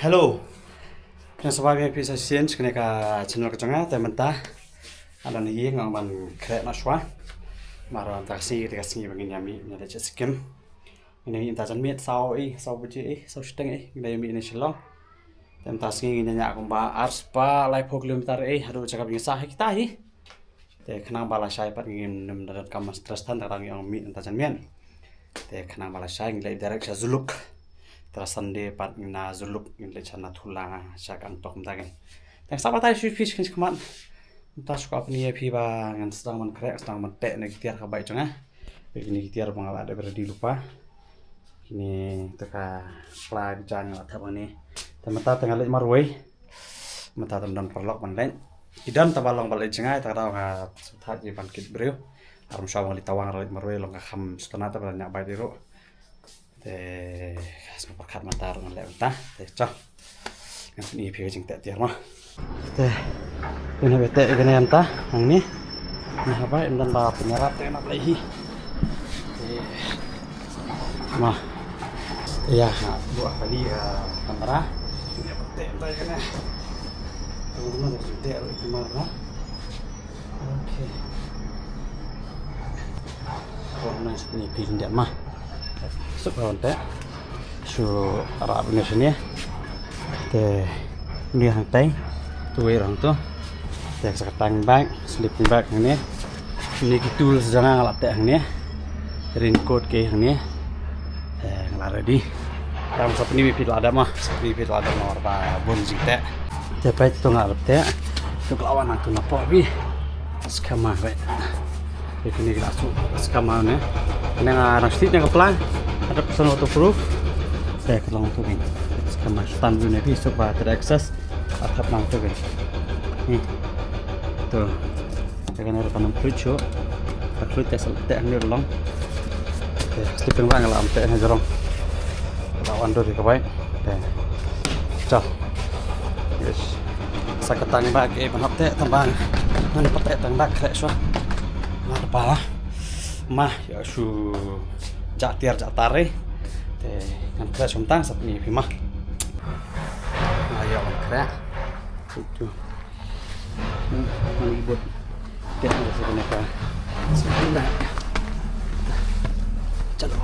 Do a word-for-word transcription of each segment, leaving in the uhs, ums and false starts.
Hello. Khublei shibun ïa phi sa shisien sha kane ka channel ka jong nga, te mynta nga don hangne nga ong ban khreh noh shuwa. Namar mynta ka sngi ka dei ka sngi ba ngin ïa mih, ngin ïa leit sha Sikkim. Ngin ïa mih mynta janmiet saw ei, saw baje ei, saw shiteng ei, ngin ïa mih na Shillong. Te mynta ka sngi ngin ïa ñiah kumba ar spah laiphew kilometer ei, haduh jaka ba ngin sah hi kita hi. Te khnang ba lashai pat ngim nym da donkam stres than, te ngi ong mih mynta janmiet. Te khnang ba lashai ngin leit direct sha Zuluck. Te la Sunday pat ngin na Zuluck, ngin leit sha Nathula, sha Gangtok mynta kein. Te sa batai shuwa phi sha khmat. Mynta shu kwah pyni ïa phi ba ngan sdang ban khreh, sdang ban teh na ki tiar ka bike jong nga. Kine ki tiar ba nga la dep ready lypa. Kine te ka pla ka jaiñ nga la thep hangne. Te mynta te nga leit marwei. Mynta te ym don paralok ban leit. Ki don tang ba long ba leit jngai, te ka daw nga sngewthuh ïa ban kit briew. Ar ym shwa ban leit tawang, leit marwei long ka kham sngewtynnat te ba la ñiah bike ruh. Te ka sngewpyrkhat mynta ruh ngan leh mynta. Te chong. Ngan pyni ïa phi ka jingteh tiar mo. Te, phin hap ïa teh ïa kane mynta, hangne. Hangne haba ym don ba pynïarap te ngan ap lei hi. Te, ma. Te ïa, ha, buh ha kali, ah, kamera. Phin hap ïa teh mynta ïa kane. Tang kumno te phin teh ruh ïa kamera. Okay. Kong nang sini pin dia mah. Suk lawan te. Shu rap ni sini. Te ni hang tai. Tu wei rang tu. Te sa ka tang bag, sleeping bag ni. Ni ki tools jong nga la te ni. Raincoat ki ni. Eh, nga la ready. Tang sa pyni phi la dep ma, sa pyni phi la dep ma ba bun jingteh. Te peit to nga la teh. To ka la wan nang tu na pok phi. Skama peit. Peit ni la su skama ne. Kane nga nang stick ne ka pla. Ada pesan waterproof. Te ka long tu ni. Skama stand tu ne phi, so ba ter access. Athap nang tu ni. Ni. Tu. Te kane ruh ka nang khluit shuh. Ka khluit te sa teh hangne ruh long. Te sleeping bag nga la am teh hangne jrong. Ka la wan dur ïa ka bike. Te. Chal. Yes. Sa ka tang bag eh ban hap teh tang bag. Ngan pat teh tang bag khreh shuwa. Mar ba. Ma ïa shu jah tiar jah tar eh. Te ngan khreh shuwa tang sa pyni phi ma. Ma ïa ban khreh. Itu. Hmm, mari buat. Teh, ada sebenarnya. Sebenarnya. Chalo.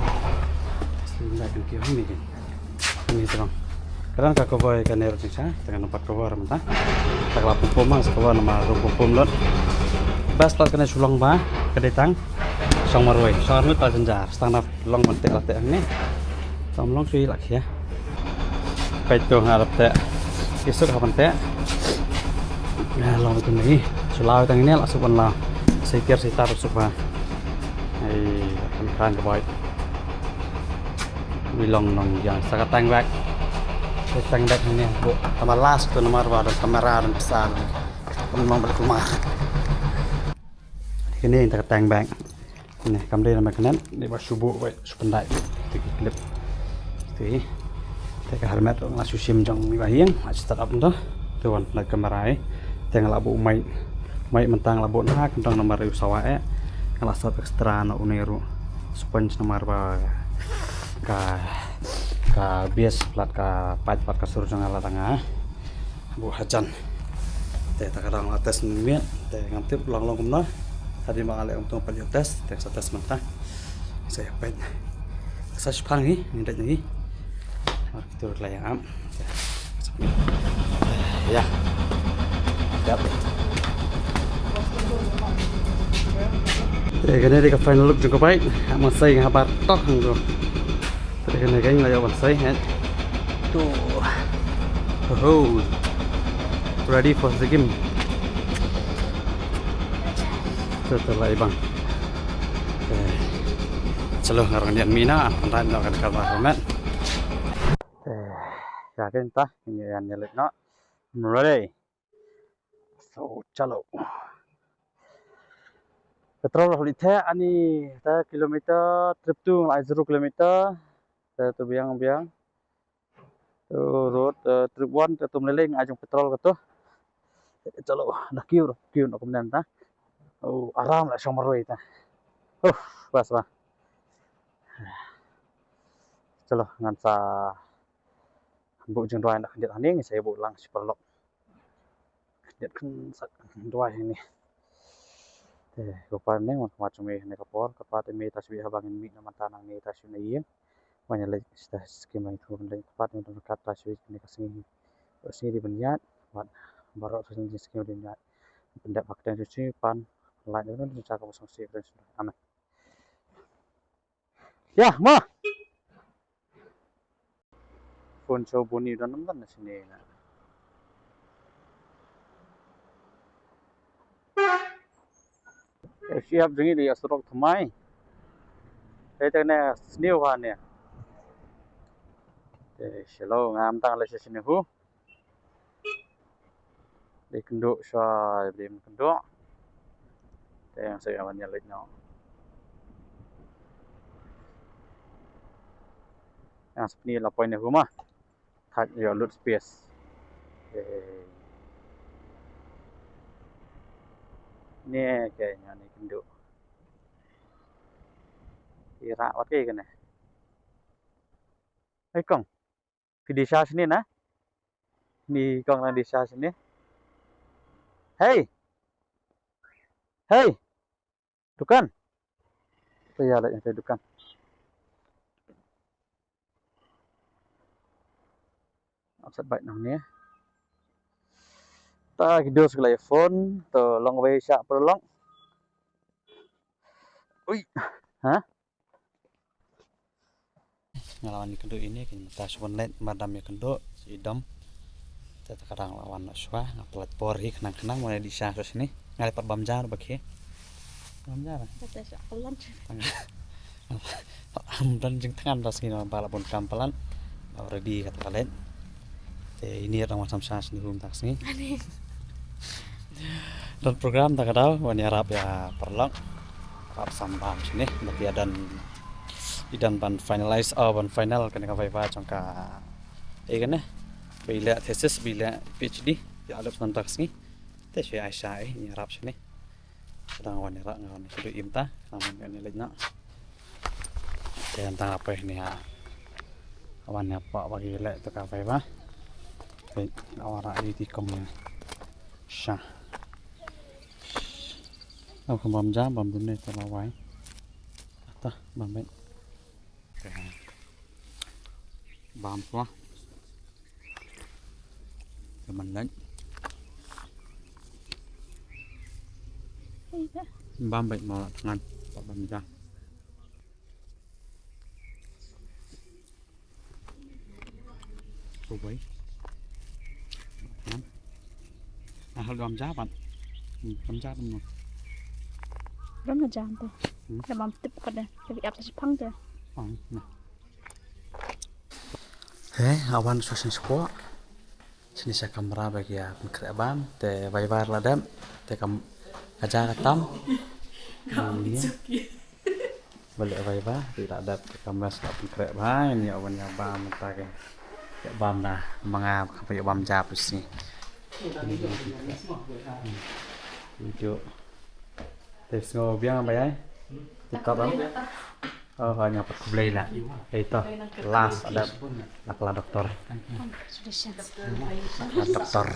Sebenarnya kan kira ni kan. Ni terang. Kadang ka cover ka ner jingsa, tengah nampak cover mynta. Tak lap pum pum mang sa cover nama rum pum pum lot. Bas pat kane shu long ba, ka dei tang. Shong marwei, shong marwei ta jynjar, stang na long ban teh la teh hangne. Tam long shu ïa la khia. Peit to nga la teh. Ki suk ha ban teh. Nga long tu ni. Shu law tang ni la suk ban law. Sa tiar sa tar suk ba. Ai, kan kan ka bike. Ni long long ïa sa ka tang bag. Sa tang bag ni bu. Tama last tu namar ba don kamera don pesan. Kam long balik rumah. Kane ïa ka tang bag. Neh, kam dei na magnet, dei ba shu buh beit, shu pyndait. Te ki clip. Te, te ka helmet ruh nga la shu shim jong mi ba ïeng, nga la start up nto. Te wan, na kamera eh. Te nga la buh mic. Mic mynta nga la buh na, kyntang namar u sawa eh. Nga la sop extra na une ruh. Sponge namar ba ka, ka bass plat ka pait plat ka sur jong nga la dang nga. Buh hajan. Te ta ka dang la test ni miet. Te ngam tip long long kumno. Tadi ma ale ong tong pat ïa test. Te sa test mynta. Sa ïa peit. Sa shipang hi, ngin dait ni. Mar kitu la ïa am. Ya. Yap. Te kane dei ka final look jong ka bike. Am sei nga habar tok hang tu. Te kane ka ïa la ïa wan sai, eh. Tu. Ho, ho. Ready for the game. Tu, tu lai bang. Eh. Chalo, nga rang nian mina, an pandai na kan ka ba met. Eh, ya kan ta, ini yang nyelit na. Ready. So, chalo. Petrol holi the ani ta kilometer trip tu ngai zero kilometer. Ta tu biang biang. Tu road, eh, trip one ta tu meleleng ajung petrol ka tu. Chalo, dah kiu, kiu nak kumnen ta. Oh, aram la shong marwei ta. Oh, bas ba. Chalo, ngan sa Buh jingduwai na khyndiat hangne, ngin sa ïa buh lang shi paralok. Khyndiat khyndiat sa duwai hangne. Te ko pa ne, wan khmat jong me hangne ka por, ka pa te me ta shu ïa haba ngin mih na mynta nangne ta shu na ïing. Wan ïa leit sha skim ba ngi thmu ban leit, ka pa te me don ka ta shu ïa kane ka sngi. Ka sngi dei ban ïaid, bad baroh ka sngi skim dei ban ïaid. Pyndep ha ka teng shu shu pan, lait ne don sha ka ba song shu. Amen. Ïa, ma. Phone sha u Buni don nam don na sini na. Eh, siap jong ngi di surok thymmai. Te te ne sniew ba ne. Te shalom ngam tang le sini hu. Dei kynduh shuwa, dei kynduh. Te yang sa wan ïa leit noh. Yang sa pyni la poi ne hu ma. Thait ïa lut space. Te ne ke nya ni kynduh. Ira wat ke kane. Ai kong. Phi di sha sini na? Ni kong na di sha sini. Hei. Hei. Dukan. Te ïa leit te dukan. Upset bike nang ni. Ta ki dos ki la ïa phone to long wei sha paralok. Ui. Ha? Nga la wan ïa kynduh ine, kin mynta shu wan leit, mar dam ïa kynduh, i dom. Te ta ka dang la wan shuwa, nga pynlait por hi khnang khnang, wan ïa di sha shuwa sini. Nga leit pat bam ja ba ki. Bam ja ba. Kata sha ka lunch. Tang. Am dan jingthngan da sngi na ba la bun kam palat. Ba ready kata ka leit. Te ine dang wan sam sha sini hum ta ka sngi. Ani. Don program ta ka daw, wan ïarap ïa paralok. Rap sam bam sini, bad ïa don, i don ban finalize, oh, ban final kane ka viva jong ka, eh, kane. Ba i leh thesis, ba i leh PhD, ïa lep sam ta ka sngi. Te shu ai sha, eh, ïarap sini. Dang wan ïarap, nga wan shu im ta, nga wan ïa leit na. Te tang apa ni ha. Wan ïa pa ba ki leh to ka viva. Te wan ra i ti kong ïa. Sha. Au ka bam ja, bam dun ne ta la wai. Ata, bam bek. Bam shuwa. Te man lait. Bam bek mo la thngan. Bam ja. Suboi. Kan? Ah, hal dua jam, Pak. Hmm, dua jam, no. Dua jam tu. Hmm. Dah mam tip pada. Tapi apa sih pang tu? Pang, nah. Eh, awan susun squat. Sini sa kamra ba ki ïa pynkhreh bam, te bai bai la dep, te kam ka ja ka tam. Kam ni. Ba leh bai ba, te la dep, te kam la sa pynkhreh bam, ni awan ïa bam ta ke. Ïa bam na, manga ka pa ïa bam ja pusi. Video. Te sngew biang ba ïa. Te ka bam. Oh, hanya pat khublei la. Ito, last adep la ka la doktor. Congratulations. La doktor.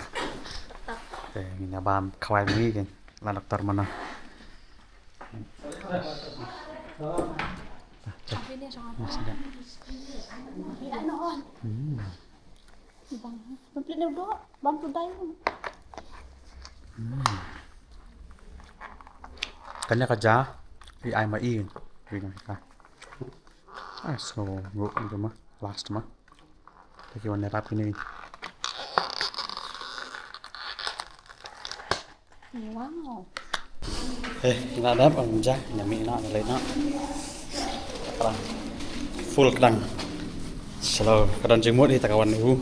Te ngin ïa bam khawai myngi kan. La doktor mano. Masih ada. Hmm. Bang, bang plit ne dok, bang tu dai. Hmm. Kane ka ja, i ai ma i. Wi nang ka. Ai, so, bro, itu mah, last mah. Lagi warna rapi nih. Wow. Eh, nga dap ang ja, nga mih na, nga leit na. Full kdang. Shalom, ka don jingmut hi ta ka wan u.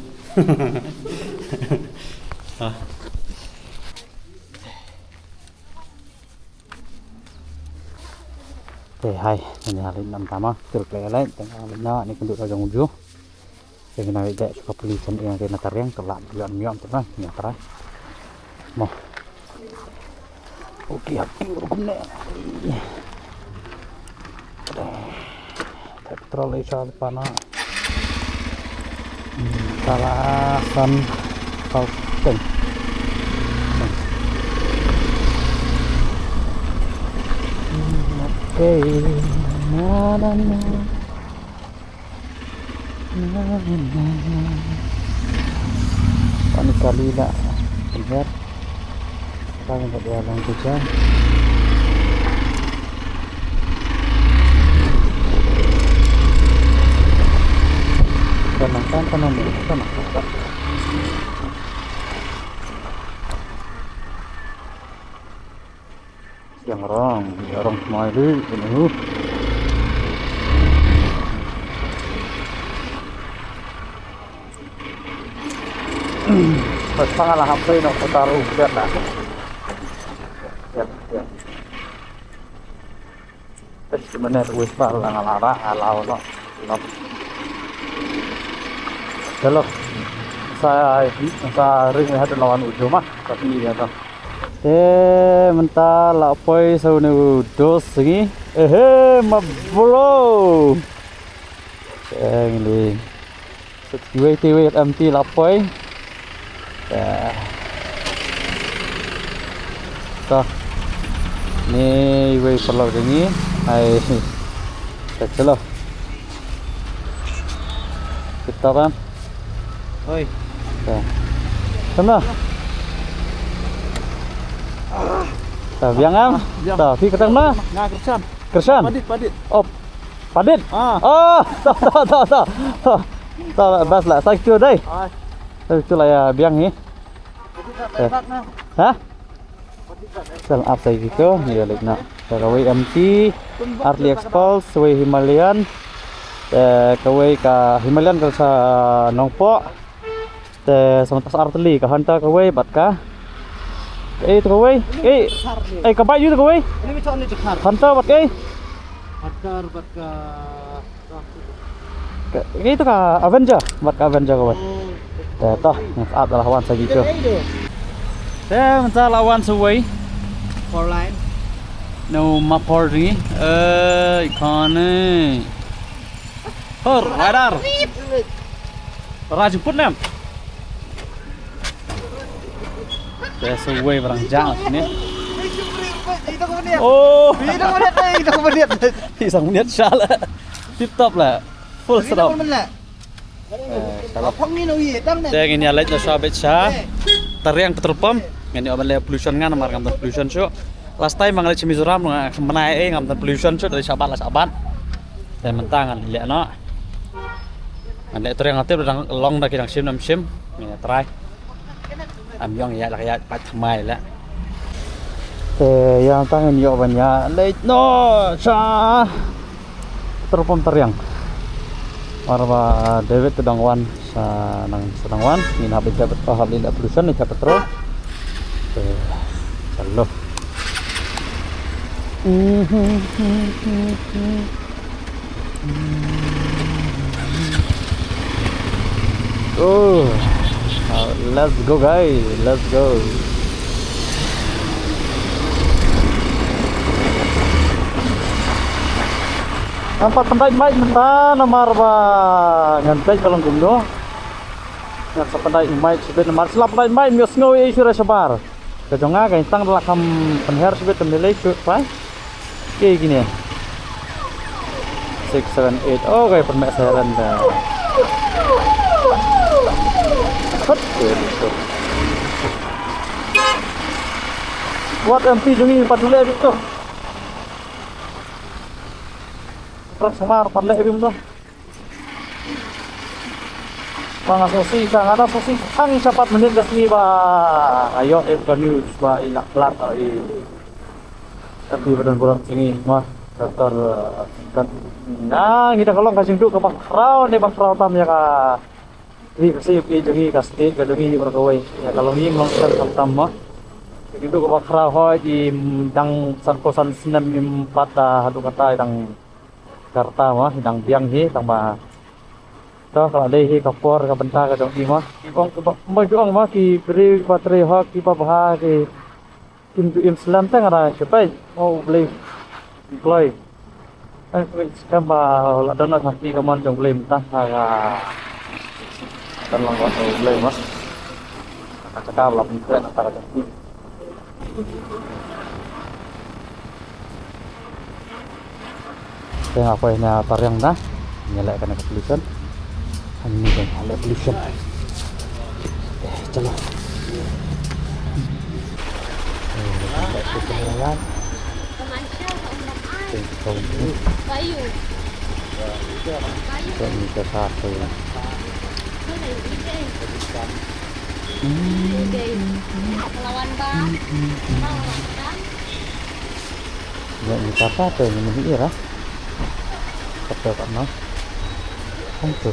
Ah. Te hai, nga leit na tama, tur klei leit, te nga leit na, ni kynduh ka jong u ju. Te nga leit dek shuka puli chen ïa te na tariang, te lap ïa miom te na, ïa tara. Mo. Okay, hap kiur kumne. Te petrol ïa sha depan na. Hmm, Alasan kau teng. Okay. Na, na, na. Na, na, na. Pani kali la. Lihat. Kami kat dalam tu jam. Tenang, tenang, tenang, tenang. Yang rong, yang rong mai di, ini. Pas pangala hampir nak putar ubat lah. Ya, ya. Terus gimana tuh wis pal lang ala ala no. No. Chalo. Sa sa ring hat lawan ujo mah. Tapi ya toh. Te mynta la poi sa une u dos sngi. Ehe ma bro. Te ngi li. Sut kiwei te wei em ti la poi. Te. To. Ni wei paralok jong ngi. Hai. Te chalo. Kita kan. Oi. Te. Sana. Ta biang am? Biang. Ta phi kata na? Nga Krishan. Krishan. Padit, Padit. Oh, Padit. Ah. Oh, to to to to. To bas la sa kito dai. Ai. Sa kito la ïa biang hi. Padit na, eh. Padit na. Ha? Padit na. Sel ap sa kito, ïa lek na. Sa kawei em ti, Artillery Expulse, kawei Himalayan. Eh, kawei ka Himalayan ka sa Nongpoh. Te sa mynta sa artylli ka Hunter kawei bad ka. Kaei to kawei? Kaei? Ai ka bike ïu to kawei? Hunter bad kaei? Hunter bad ka. Kaei to ka Avenger bad ka Avenger kawei. Te to, ngan sa ap da la wan sa kito. Te mynta la wan sa wei. Four line. No ma por ri. Eh, ikone. Hor, radar. Raju put nem. Te sa wei barang jang sini. Oh. Isang minit shala. Tip top la. Full stop. Eh, shala. Te ngin ïa leit na sha beit sha. Tariang petrol pump. Ngin ïa ban leh pollution ngan namar ngam don pollution shuh. Last time ba nga leit sha Mizoram nga menai eh ngam don pollution shuh dari Sabat la Sabat. Te mynta ngan leh noh. Ngan leh tariang, nga tip dang long da ki dang shim nam shim. Ngin ïa try. Am yong ïa la ka ïa pat thymmai la. Te ïa tang ngin ïoh ban ïa leit noh sha petrol pump tariang. Mar ba David te dang wan sa nang sa dang wan ngin hap leit hap leit pollution leit petrol. Te chalo. Oh, uh, let's go, guys. Let's go. Ngan pat pyndait mic mynta namar ba ngan peit ka long kumno. Ngan sa pyndait mic shibit namar sla pyndait mic ym ïohsngew ei shuh re shabar. Ka jong nga ka tang da la kham pynher shibit kam lei shuh pai. Ke kine. Six, seven, eight. Oh, ka pynmeh siren da. Hot. Wat em ti jong ngi pat leh bit to. Prak samar pat leh bit to. Ba nga sngewsih ka, nga dang sngewsih tang shaphang minit ka sngi ba nga ïoh ïa ka news ba i la plat i. Tapi ba don burom jong ngi ma, Doctor, eh, kan. Na ngi da ka long ka jingduh kaba khraw ne ba khraw tam ïa ka. Ri ka sih ïa jong ngi ka state ka jong ngi baroh kawei. Ïa ka long ïing long sem tam tam ma. Ka jingduh kaba khraw hoi i dang san ko san snem im pat haduh kata i dang Karta ma, dang biang hi, tang ba. To, ka la dei hi ka por ka bynta ka jong i ma. Ki ong, ba, ba ki ong ma, ki briew ba trei hok, ki ba bha, ki kim ju im slem tang ra, ki peit. Oh, U Blei. Kloi. Ai, peit, skhem ba, la don ha ki ka mon jong U Blei mynta, ha ka. Kan lang wat, oh, blei, mas. Ka ka la pun kren, ka ka. Te nga poi na tariang na. Nga leh kane ka pollution. Ani ka leh pollution. Eh, chalo. Eh, ka leh pollution na yan. Te ka ni. Te ni ka sa ko. Hmm. Lawan ba. Ba lawan ba. Ïa, ni kata te ni mih ira. Kata kat na. Hong tu.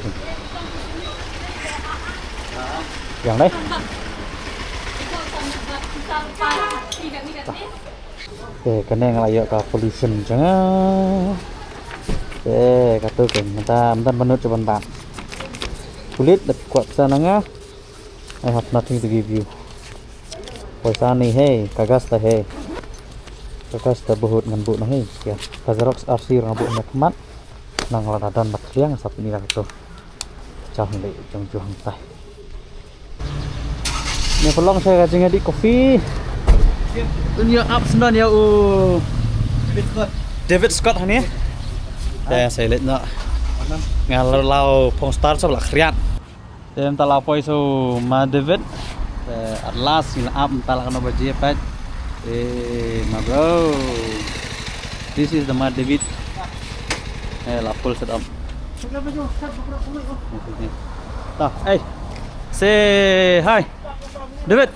Yang dai. Eh, kane nga la ïoh ka pollution jong nga. Eh, katu kan, mynta, mynta mynta ban ban. Kulit da kwah sa na nga. I have nothing to give you. Poisa ni hei, kagas ta hei. Kagas ta bahut ngan buh na hei. Ya, ka xerox R C nga buh na khmat. Nang la da don bad khliang sap ni la to. Chah ni jong juang tai. Ni pelong saya ka jingadi kopi. Dunia up senan ya u David Scott. David Scott hani. Ya, saya lihat nak. Ngal lau pong star sap la khriat. Te mynta la poi sha u Ma David. Te at last ngi la ap mynta la kano ba jia pat. Eh, ma bro. This is the Ma David. Eh, la full setup. Ta, eh. Say hi. David.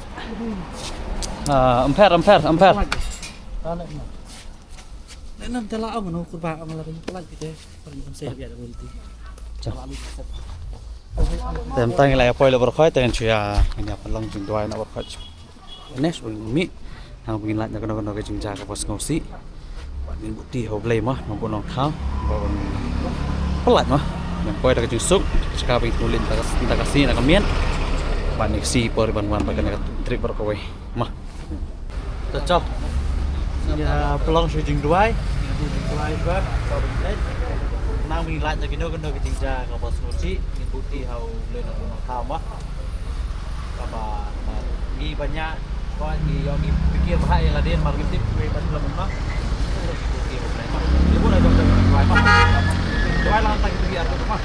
Ah, empher, empher, empher. Nen nen te la ong no kurba ong la ring pelat kita. Paling ong saya biar berhenti. Cha. Te mynta ngi la ïa poi la baroh khoit te ngan shu ïa, ngan ïa pynlong jingduwai na baroh khoit. Next, u mi. Hang ba ngin lait na kano kano ka jingjia kaba sngewsih. Bad ngin buh ti ha U Blei mo, nongbuh nongthaw. Bad ngin pynlait mo. Ngin poi da ka jingsuk, jaka ba ngin ïathuh lynti da ka, da ka sngi, da ka miet. Bad ngin ïa ksi por ban wan bad kane ka trip baroh kawei. Mo. To chop. Ïa pynlong sha jingduwai. Ïa jingduwai ba. Nang ba ngin lait na kino kino ki jingjia kaba sngewsih. Ngin buh ti ha U Blei nongbuh nongthaw mo. Kaba, eh, ngi ban ïa, ba ngi ïoh ngi pikir bha ïa lade namar ngi tip kiwei pat lem mo. Ngi buh ti ha U Blei mo. Ngi buh na jong jong duwai mo. Duwai lang tang ki artylli mo.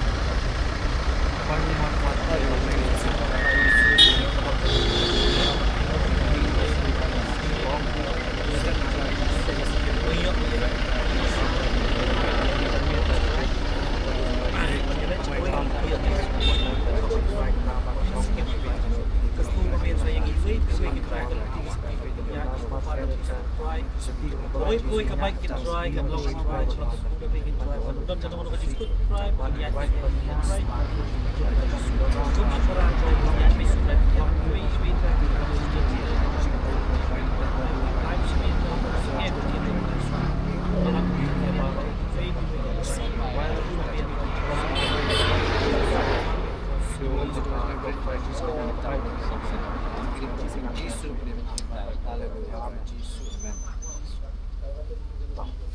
Hallelujah. Jisu. Amen.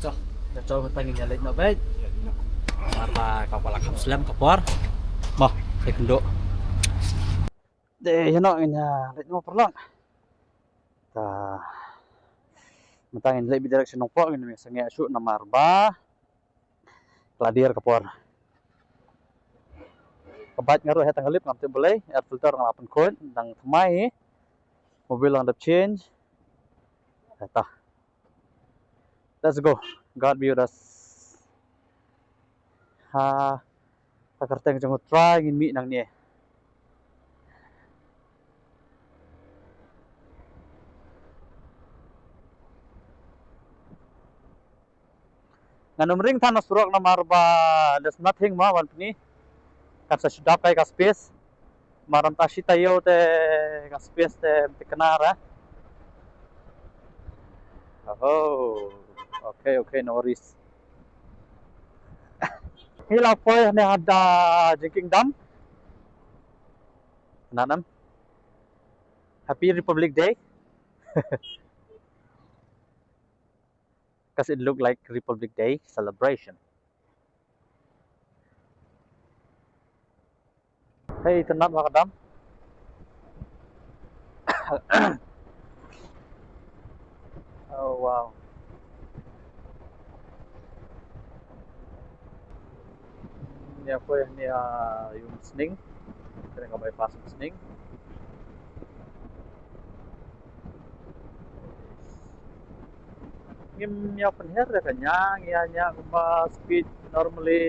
To, to, to, mynta ngin ïa leit noh beit. Namar ba ka la kham slem ka por. Mo, te kynduh. Te ïa noh ngin ïa leit noh paralok. Ta. Mynta ngin leit beit direction Nongpoh, ngin ym sangeh shuh namar ba ka la dier ka por. Ka bike nga ruh heh tang ka lip ngam tip balei, air filter nga la pynkhuid, dang thymmai hi. Mobil nga dep change. Kata. Let's go. God be with us. Ha ka kyrteng jong U Trai ngin mih nangne. Ngan ym ring than na surok namar ba there's nothing mo ban pyni. Kan sa shu dap kai ka space. Mar ym ta shi taïew te ka space te ym thikna re. Oh, okay, okay, no worries. Hi la poi ne hada Jingkieng Dam. Nanam. Happy Republic Day. 'Cause it looked like Republic Day celebration. Hei, tynat ba ka dam. Oh, wow. Ïa poi ïa ïa Umsning. Kane ka bypass Umsning. Ngim ïa pynher ïa ka nia, ngi ïa nia kumba speed normally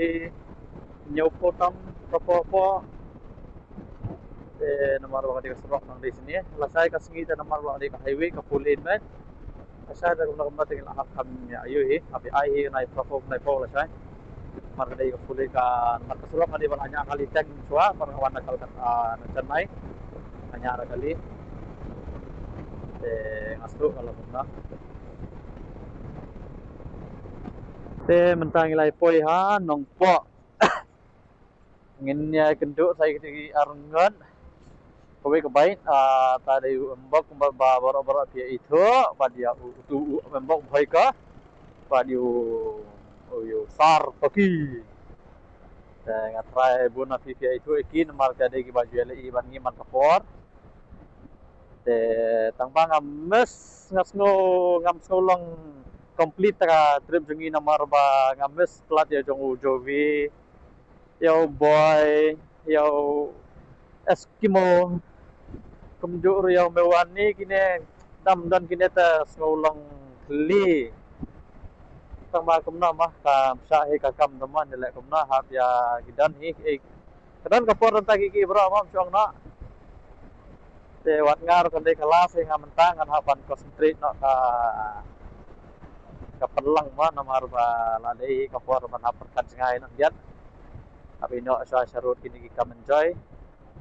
hynñiew phew tam, phew phew. Te namar ba ka dei ka surok nang dei sini. Lashai ka sngi te namar ba ka dei ka highway ka four lane met. Lashai te kumno kumno te ngi la hap kham ïa aiu hi, hap ïa ai hi nai phew phew nai phew lashai. Namar ka dei ka four lane ka, namar ka surok ka dei ba la nia kali teng shuwa, namar ka wan na Kolkata, ah, na Chennai. Ka nia da kali. Te nga sngewthuh ka la kumno. Te mynta ngi la ïa poi ha Nongpoh. Ngin ïa kynduh sa ïa ki ar ngut. Kawei ka bike, ah, ta dei u Mbok kumba ba baroh baroh phi ïa ithuh, bad ïa u, u, u, u Mbok Bhoi ka. Bad ïa u, u, ïa u Sar Toki. Te nga tharai bun na phi phi ïa ithuh ïa ki namar ka dei kiba ju ïaleh bad ngi man ka por. Te tang ba nga miss, nga sngew, ngam sngew long complete ka trip jong ngi namar ba nga miss plat ïa jong u Jovi, ïa u Boy, ïa u Eskimo. Kumjuh ruh ïa u Mewani, kine dam don kine te sngew long khlieh. Tang ba kumno ma ka shah hi ka kam da man leh kumno hap ïa ki don hi, eh, ka don ka por don ta ki ki bro ma shong na. Te wat nga ruh kan dei ka last hi nga mynta ngan hap ban concentrate noh ka, ka pynlang ma namar ba la dei hi ka por ban hap pyrkhat jngai noh biat. Hap ïeh noh sha sha road kine ki kam enjoy.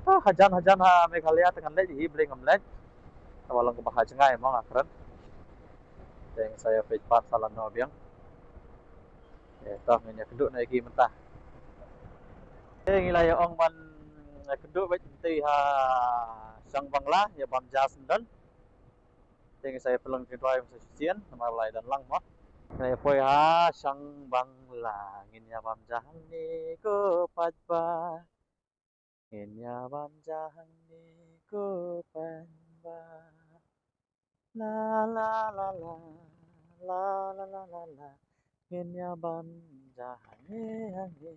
Ah, hajan hajan ha Meghalaya te ngan leit hi, balei ngam leit. Namar long kaba ha jngai ma nga kren. Te nga sa ïa peit pat sa lano biang. Te to ngin ïa kynduh na ïa ki mynta. Te ngi la ïa ong ban ïa kynduh beit mynta ha Shang Bangla ïa bam ja syndon. Te ngi sa ïa pynlong jingduwai mynta shisien namar la ïa don lang mo. Ngi la ïa poi ha Shang Bangla ngin ïa bam ja hangne ko paidbah. Ngin ïa bam ja hangne ko paidbah. La la la la. La la la la la. Ngin ïa bam ja hangne hangne.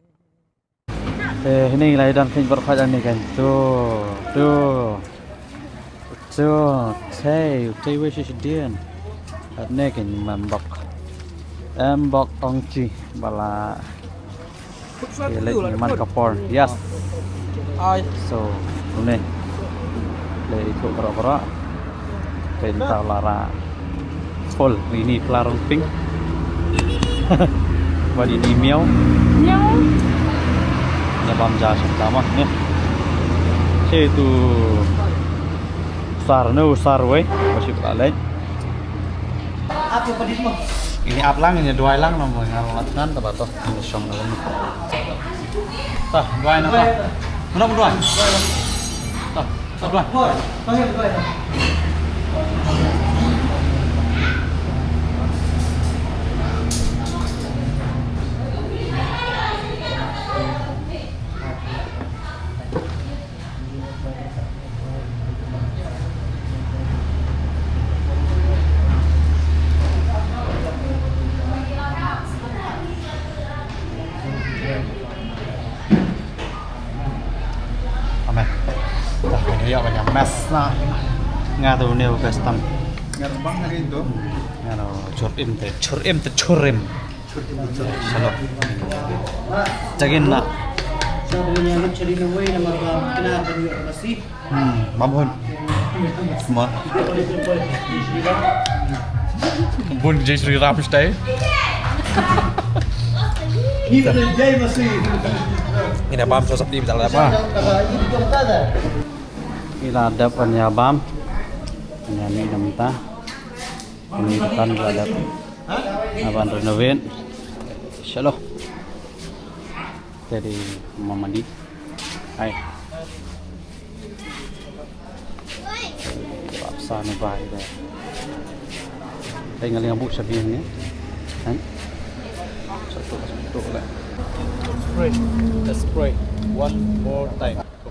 Eh, hangne la ïa don khein baroh khat hangne khein. To, to. To, te, te wei shi shi dien. Hangne khein Mbok. Mbok Ongti ba la Ïa leit man ka por. Yes. Ai. So, une. Leit tu kara-kara. Penta lara. Full ini pelarong pink. Bad ini miau. Miau. Ïa bam ja sha tama ni. Situ sar nu sar wei. Masih pula leit. Ini ap lang, ini duwai lang, nang ngar lat nan, ta ba to, ini shong na lang. Ta, duwai na ta. Mana duwai? Ta, ta duwai. Amen. Dah kena ya banyak mas na. Nga tu ni best tam. Nga bang hari tu. Nga tu chur im te, chur im te, chur im. Shalom. Jagin na. Hmm, mam hun. Semua. Bun Jai Shri Ram style. Ina bam sosap di bital apa? Ila adap anya bam. Anya ni namta. Ini depan tu ada aban renovate. Shalom. Jadi mama di. Hai. Bapsa ni bai dah. Hai ngali ngabu sabi ni. Hai. Satu satu lah. Spray. Let's spray. One more time.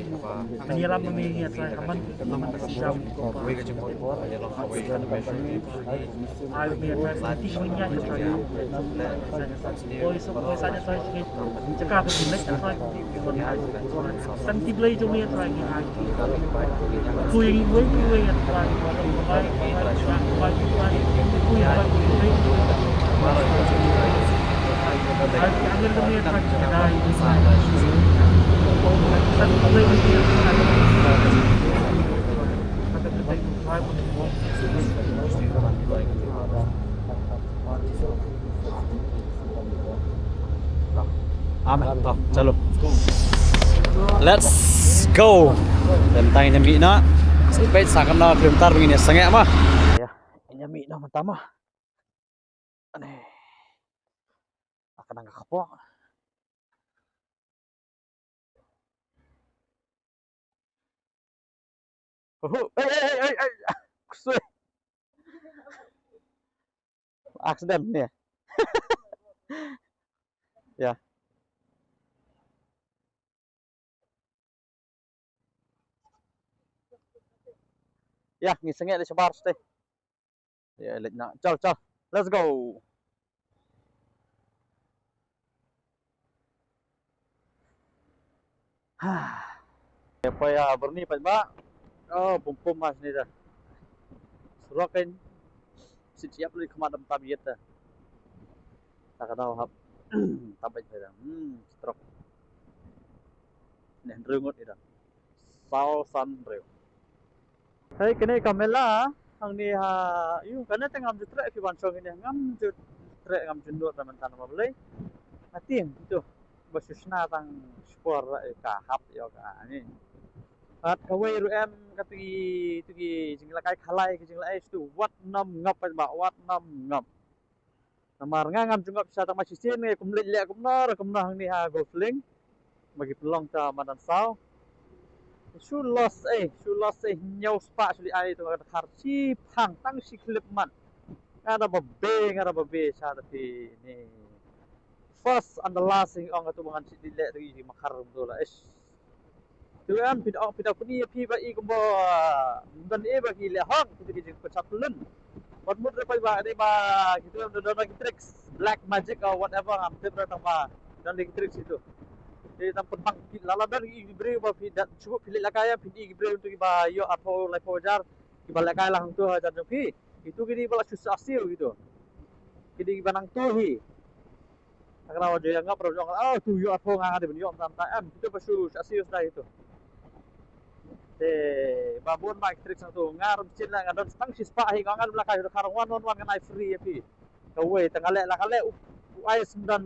Ani lam ma me ngi trai ka man, ka man ka si jam. Ai me trai ka ti ko nya trai. Oi so ko sa nya trai. Jaka ka ti lek trai. Tang ti Blei jong me trai ngi ai. Ku ïa ngi wei ku wei trai. Amen. To, chalo. Let's go. Tang ngin ïa mih noh. Sa peit sa kano kilometer ba ngin ïa sangeh ma. Ïa, ngin ïa mih noh mynta ma. Ane. Ka dang ka kpoh. Uhu, ei, ei, ei, ei, ei. Ksui. Accident ne. Ïa. Ïa, ngi sangeh da shabar shatei. Ïa, leit noh. Chal, chal. Let's go. Ha. Ïa, poi, ah, Byrni pat ba. Oh, pum pum mas ni da. Surok kan. Sit siap leit khmat dam tam yet da. Ta ka dau hap. Tam bait da. Hmm, surok. Neh, hynriew ngut ida. Saw san hynriew. Hei, kane ka mela hangne ha, ïu, kane te ngam ju treh phi ban shong hangne, ngam ju treh, ngam ju nud na mynta namar balei. Nga tieng ito ba shu shna tang shipor ka hap ïa ka ni. Bad kawei ruh em katu ki, tu ki jingïalehkai khalai, ki jingïalehkai shu wat nam ngap ba wat nam ngap. Namar nga ngam ju ngap shisha tang ma shisien ngi kum leit leh kumno re kumno hangne ha Golf Link. Ba ki pynlong ta madan saw. Shu loss eh, shu loss eh hynñiew spah shu leit ai to ka dkhar shiphang tang shi khyllipmat. Nga da ba be, nga da ba be sha ta phi ni. First and the last ong katu ba ngan shu leit leh tu ki makhar kumto la. Ish. Tu em phi da, phi da pyni ïa phi ba i kumba, ah, don i ba ki leh hok, ki, ki jingpynshah pyllun. Wat mut re phi ba, ni ba, kitu em don, don ki tricks, black magic or whatever, ngam tip re tang ba don ki tricks kitu. Te tang pynbang ki la la don ki briew ba phi da shu phi leh lehkai ïa phi ki briew tu ki ba ïoh arphew laiphew hajar, ki ba lehkai lang tu hajar jong phi. Kitu kini ba la shu sa siew kitu. Kini ba nang tu hi. Nga kynmaw ju ïa ngap ruh jong, oh, tu ïoh arphew nga nga dei ban ïoh mynta mynta em. Kitu ba shu sha serious da kitu. Te ba bun ba ki tricks hangtu nga ruh chin la nga don tang shi spah hi nga ngan la ka ïoh ka rong wan wan wan ngan ai free ïa phi. Kawei tang nga leh la ka leh u, u ai sendon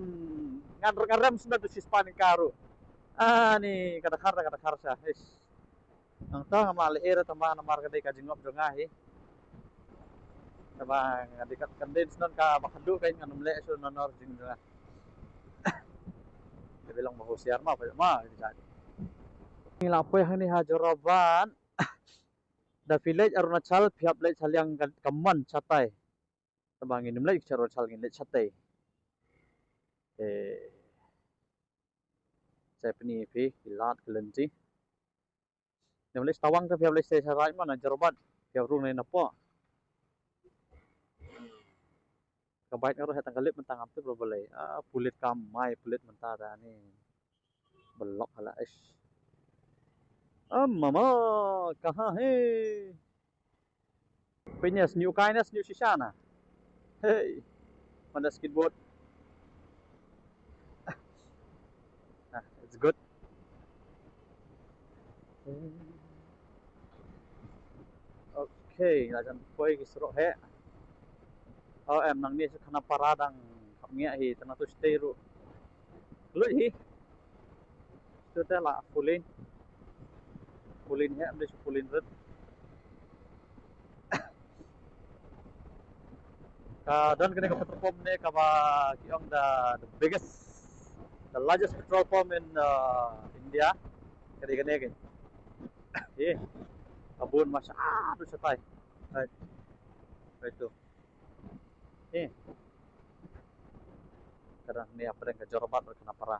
ngan ngan rem sendon tu shi spah ni ka ruh. Ah, ni ka dkhar da ka dkhar sha. Eish. Nangta nga ma leh era tang ba namar ka dei ka jingngop jong nga hi. Tang ba nga dei kat kandin snon ka ba khandu ka ngan ym leh shu nonor jing jong nga. Ka dei long ba husiar ma pa ma ka jait. Ngi la poi hangne ha Jorabat. Da phi leit Arunachal phi hap leit sha liang ka, ka mon shatai. Tang ba ngin ym leit sha Arunachal ngin leit shatai. Eh. Sa pyni phi ki lad ki lynti. Nang leit Tawang te phi hap leit sha Raid man, Jorabat phi hap rung na poh. Ka bike nga ruh heh tang ka lip mynta ngam tip ruh balei. Ah, pulit kam mai pulit mynta da ni. Belok hala ish. Ah, mama, kaha hai? Pynïas sniew kai na sniew shisha na. Hey. Mana skateboard. Ah, it's good. Okay, la jan poi ki surok heh. Oh, em nangne sha Khanapara dang kham ngiah hi, tang nangtu shatei ruh. Lut hi. Tu te la four lane. Four lane heh, ym dei shu four lane rit. Ka don kane ka petrol pump ne kaba ki ong the, the biggest, the largest petrol pump in uh, India. Kane kane kane. Eh, ka bun masha ah tu shatai. Hai. Hai tu. Eh. Kadang ni apa yang ka Jorabat ka Napara.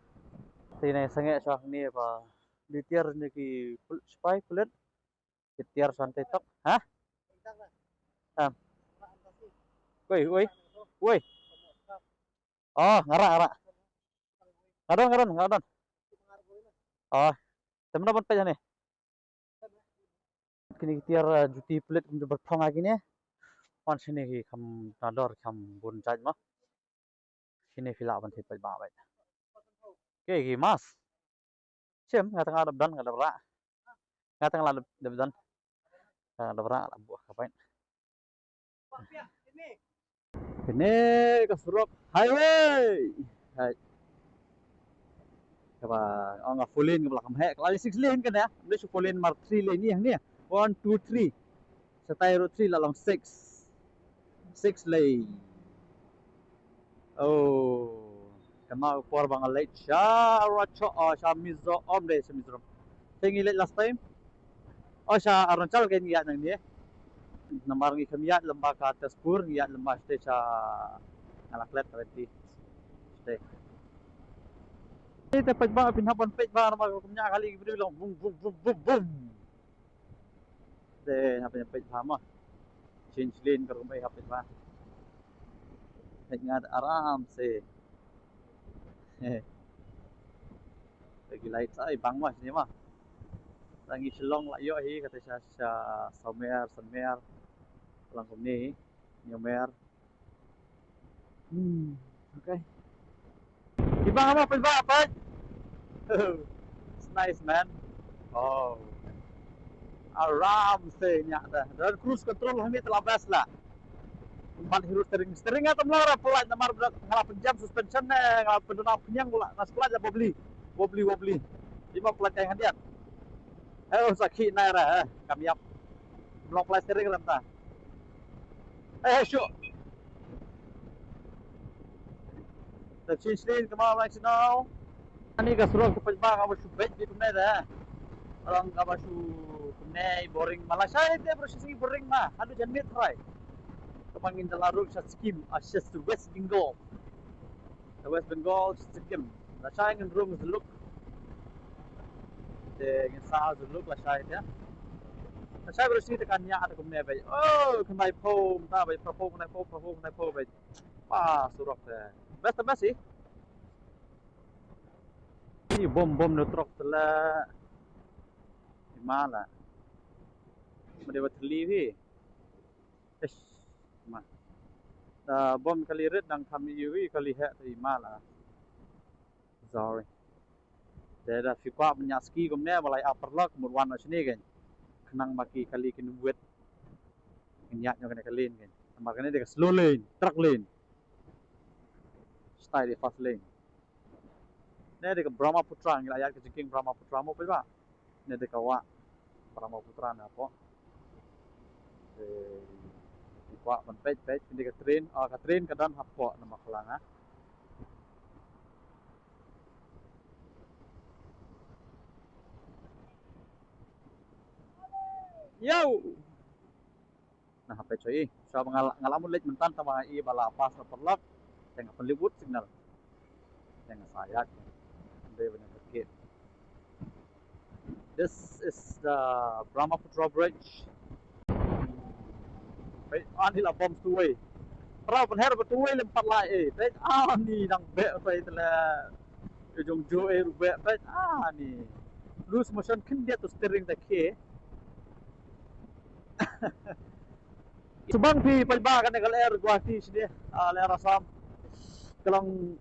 Sini sengek sah ni apa. Di tiar ni ki pul- sipai pulit. Ki tiar santai tok. Hah? Am. Woi, woi. Woi. Oh, ngara, ngara. Ngadon, ngadon, ngadon. Oh, temna ban pej ni. Kini ki tiar uh, juti pulit kum jabal phong lagi ni. Wan sini ki kam nador kam bun jaj ma. Sini phi lah ban thei pej ba bai. Okey, ki mas. Sim, nga tang dap dan nga dap ra. Nga tang dap dan. Nga dap ra la buh ka bai. Kine ka surok highway. Hai. Kaba ong nga four lane kaba la kam heh. Ka la six lane kan ya. Mbe shu four lane mar three lane ni hang ni. One, two, three. Shatai ruh three la long six. Six lane. Oh, kane por ba nga leit sha Arunachal, oh, sha Mizo, om de sha Mizoram. Te ngi leit last time. Oh, sha Arunachal ke ngi ïaid nangne. Namar ngi khlem ïaid lem bad ka Tezpur, ngi ïaid lem bad sha nga la klet ka lynti. Te. Te peit ba phin hap ban peit ba namar kum ñiah kali ki briew long bum bum bum bum bum. Te hap ban peit ba ma. Change lane ka rum ai hap peit ba. Peit nga aram se. Lagi lai sa i bang ma sini ma. Tangi Shillong la ïoh hi kata sha sha Samer Samer. Lang kumne hi. Nyomer. Hmm, okay. Ibang apa peit ba peit? It's nice man. Oh. Aram se ñiah da. Dan cruise control hangne te la best la. Mat hiru steering. Steering nga tam la ra pelat namar nga la pynjam suspension ne nga la pyndonkam khñiang pula. Nga splat la wobbly. Wobbly wobbly. Ima pelat kai handiat. Eh, oh, sakhi nai ra eh. Kam ïap. Mlong pelat steering lam ta. Eh, shu. Ta chin shin kama like now. Ani ka surok ka pynba ka ba shu beit bi kumne da. Along ka ba shu kumne boring ma lashai te bro shi boring ma. Hadu jan mit rai. Ka ba ngin da la ruk sha Sikkim, ah, sha West Bengal. Sha West Bengal, sha Sikkim. Lashai ngin rung zuluk. Te ngin sa zuluk lashai te. Lashai bro shi te kan ñiah te kumne bai. Oh, kumne pho, ta bai pho, kumne pho, pho, kumne pho bai. Pa surok te. Best te best sih. Ni bom bom no trok te la. Mala. Made wat li hi. Eish. Ma. Ta bom kali rit dang kham ïa wi kali heh te mala. Sorry. Te da phi kwah ban ñiah ski kumne ba lai upper lock mut wan na shini kein. Khnang ba ki kali kin wet. Kin ñiah ñiah kane ka lane kein. Namar kane de ka slow lane, truck lane. Style fast lane. Ne de ka Brahmaputra ngi la ïaid ka jingkieng Brahmaputra mo phi ba. Ne de ka wah Brahmaputra na po. Eh, wah ban peit peit de ka train, ah, ka train ka don hapoh na Maklang ah. Yo. Na hapdeng choi. Sha ba nga la, nga la mut leit mynta tama i ba la pass na paralok. Te nga pynlip wut signal. Te nga sa ïaid. Dei ba nga kit. This is the Brahmaputra Bridge. Peit ani la bom two way. Pra pynher ba two way lem pat lai eh. Peit ani dang beh peit la. Jong jo eh rubeh peit ani. Loose motion khyndiat to steering ta ke. Subang phi paidbah kane ka lyer Guwahati shane, ah, lyer Assam. Ka long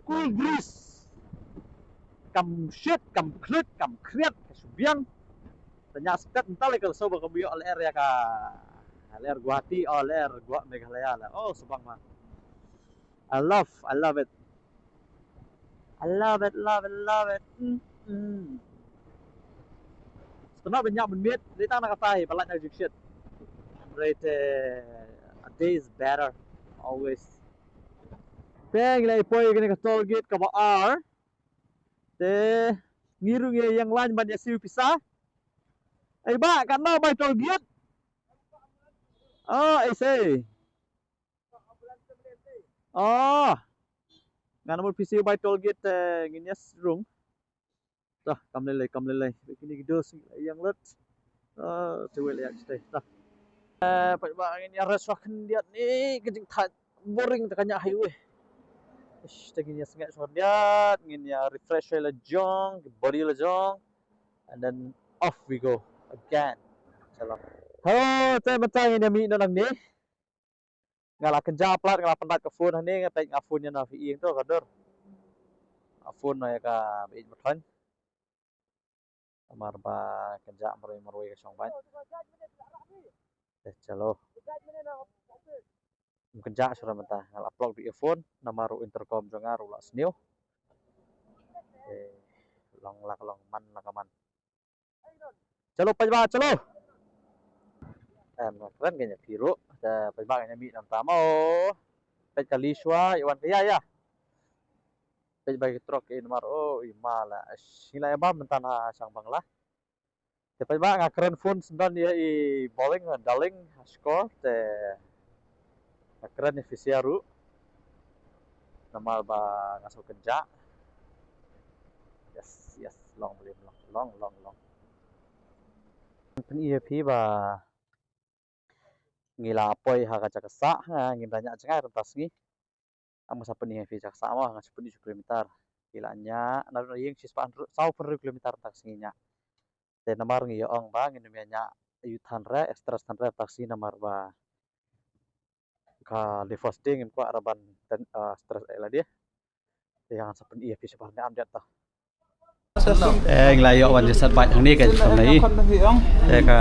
cool breeze. Kam shit, kam khluit, kam khriat, ka shu biang. Tang ñiah stet mynta la ka shu ba ka ïoh lyer ïa ka lyer Guwahati, oh, lyer Guwa-, Meghalaya la. Oh, subang ma. I love, I love it. I love it, love it, love it. Mm, mm. Sngewbha ban ñiah mynmiet, dei tang na ka tai, ba lait na ka jingshit. Hynrei te, a day is better Always. Te ngi la ïa poi kane ka toll gate kaba ar. Te ngi ruh ngi ïeng line ban ïa siew pisa. Ei bah, katno bai toll gate? Oh, ei sei. Oh. Ngan mut pisa bai toll gate te ngin ïa rung. Tah, kam lei lei, kam lei lei. Kine ki dos ngi la ïeng lut. Ah, te wei la ïa stay. Tah. Eh, peit ba ngin ïa rest shuwa khyndiat ne ka jingthait boring te ka ñiah highway. Ish, te ngin ïa sngewthuh khyndiat, ngin ïa refresh la jong, body la jong. And then off we go again. Shalom. Hello, te mynta ngin ïa mih noh nangne. Nga la kynjah palat, nga la pyndait ka phone hangne, nga peit nga phone ïa na phi ïing to ka dur. Nga phone noh ïa ka beit mathan. Namar ba kynjah marwei marwei ka shong bait. Eh, chalo. Ym kynjah shuh mynta, nga la plug da earphone, namar u intercom jong nga ruh la sniew. Eh, long la ka long, man la ka man. Chalo, peit ba, chalo. Em, kren kane phi ruh. Te peit ba kane mih namar mo. Peit kali shuwa, ïa wan ka ïa ïa. Peit ba ki trok in mar, oh, i ma la. Shi la ïa ba mynta na shang Bangla. Te peit ba nga kren phone sendon ïa i Boeing, darling, ha shkor, te nga kren ïa phi sha ruh. Namar ba nga shu kynjah. Yes, yes, long blim, long, long, long, long. Pyni ïa phi ba ngi la poi ha ka jaka sah, ha, ngim da ñiah jngai rynta sngi. Am nga sa pyni ïa phi jaka sah mo, nga sa pyni kilometer. Ki la ñiah, na ïing shispah hynriew, saw phew hynriew kilometer rynta sngi ñiah. Te namar ngi ïa ong ba ngin ym ïa ñiah ïa than re, extra than re rynta sngi namar ba ka the first day ngim kwah ra ban ten, eh, stress ïa lade. Te ïa nga sa pyni ïa phi shabar ne am jat ta. Eh, ngi la ïoh wan jingset bike hangne ka jingkam na i. Eh, ka,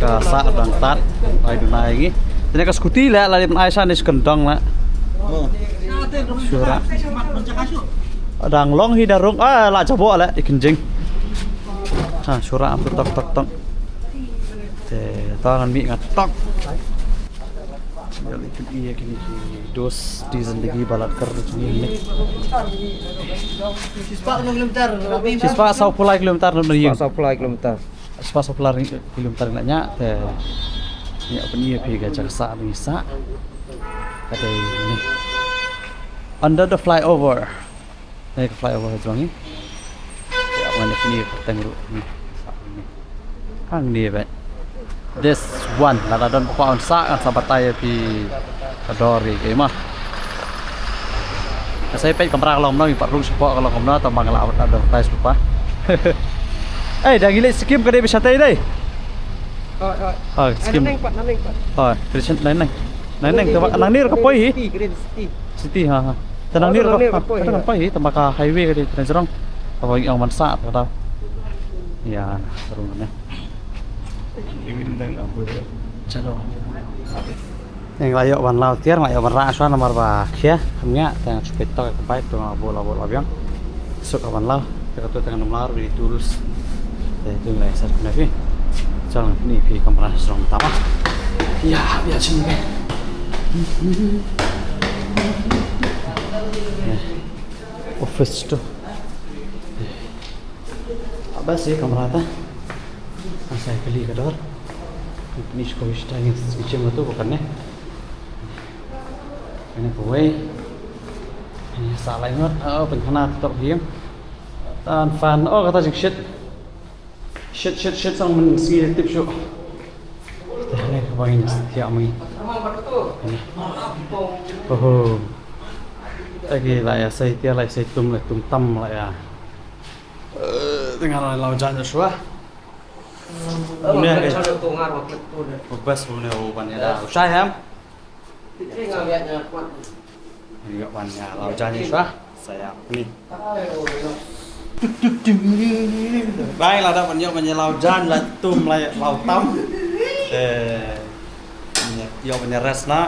ka sah dang tat, ai duna ïa ngi. Te ne ka scooty la, la dei ban ai sa ne shu kyndong la. Sure. Dang long hi da rung, ah, la jabo la i kynjing. Ha, sure, am tok tok tok. Te ta ngan mih nga tok. Ïa, lei pyn-i ïa kine ki dos, di zindagi ba la kar jong ngi ne. Shispah kilometer, Rabi. Shispah saw phew lai kilometer na ïing. Shispah saw phew lai kilometer. Shispah saw phew lai kilometer na ñiah te. Ïa, pyni ïa phi ka jaka sah ba ngi sah. Ka dei ne. Under the flyover. Nai ka flyover ha jrong ngi. Ïa, ngan ïa pyni kyrteng ruh. Hangne beit. This one, lada don ba kwah ban sah, ngan sa batai ïa phi ka dor ïa kaei ma. Nga sa ïa peit kamra ka long kumno, ngi pat rung shapoh ka long kumno, tang ba nga la advertise lypa. Eh, da ngi leit Sikkim ka dei ba shatei dei. Hoi, hoi. Ah, Sikkim. Nangne pat, nangne pat. Hoi, Christian, nangne. Nangne, nangne, te ba nangne ka poi hi. City, City. City, ha, ha. Te nangne ka poi hi, te ba ka highway ka dei te jrong. Te ba ong ban sah te ka dei. Ïa, rung ne. Chalo. Ngi la ïoh ban law tiar, la ïoh ban rah shuwa namar ba khia, kham ngiah, te nga shu peit tok ka bike, te nga bol, la bol, la biang. Suk ka ban law, te ka tu te ngan ym law ruh, tools. Te tu ngi la ïa sah kumne phi. Chal ngan pyni phi kamra shrong tama. Ïa, ïa, sini phi. Office tu. Bas ïa kamra ta. Nga sa kylli ka dor. Ni shkor ista ngi sngewsih ma tu ba kane. Kane kawei. Ni sa lai ngot. Oh, pynkhana tok hiam. Tan fan. Oh, kata jingshit. Shit, shit, shit, sang mynsngi tip shuh. Te hangne kaba ngin ïa thiah ma ngi. Oho. Te ki la ïa sei tiar, la ïa sei tum, la tum tam la ïa. Eh, te nga la law jan shuwa. Une ke. Best une u ban ïa da. U shai hem. Ïa ban ïa law jan ïa shuwa. Sa ïa ni. Bai la da ban ïa ban ïa law jan la tum la law tam. Eh. Ïa ban ïa rest na.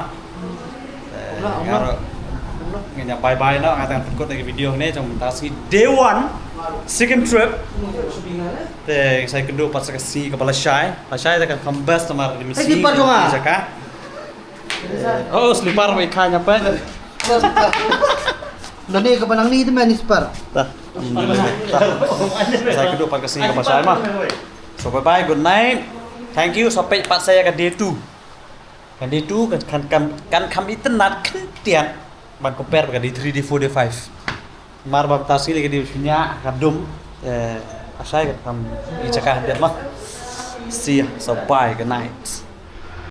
Eh, nga ruh ngin ïa bye bye na, nga tang pynkut ïa ka video ne jong mynta sngi day one, second trip. Te sa ïakynduh pat sa ka sngi kaba lashai. Lashai te kan kham best namar dei mynta sngi jaka. Oh, slipper ba i kha ïa phi. Lane ka ba nang ni te men slipper. Tah. Sa ka duk pat ka sngi ka ba shai ma. So bye bye, good night. Thank you, sa peit pat sa ïa ka day two. Ka day two kan kan kan kan kham itynnad khyndiat ban compare bad ka day three, day four, day five. Mar ba mynta sngi ka day shñiah ka dum. Eh, ka shai kan kham i jaka khyndiat ma. See ya, so bye, good night.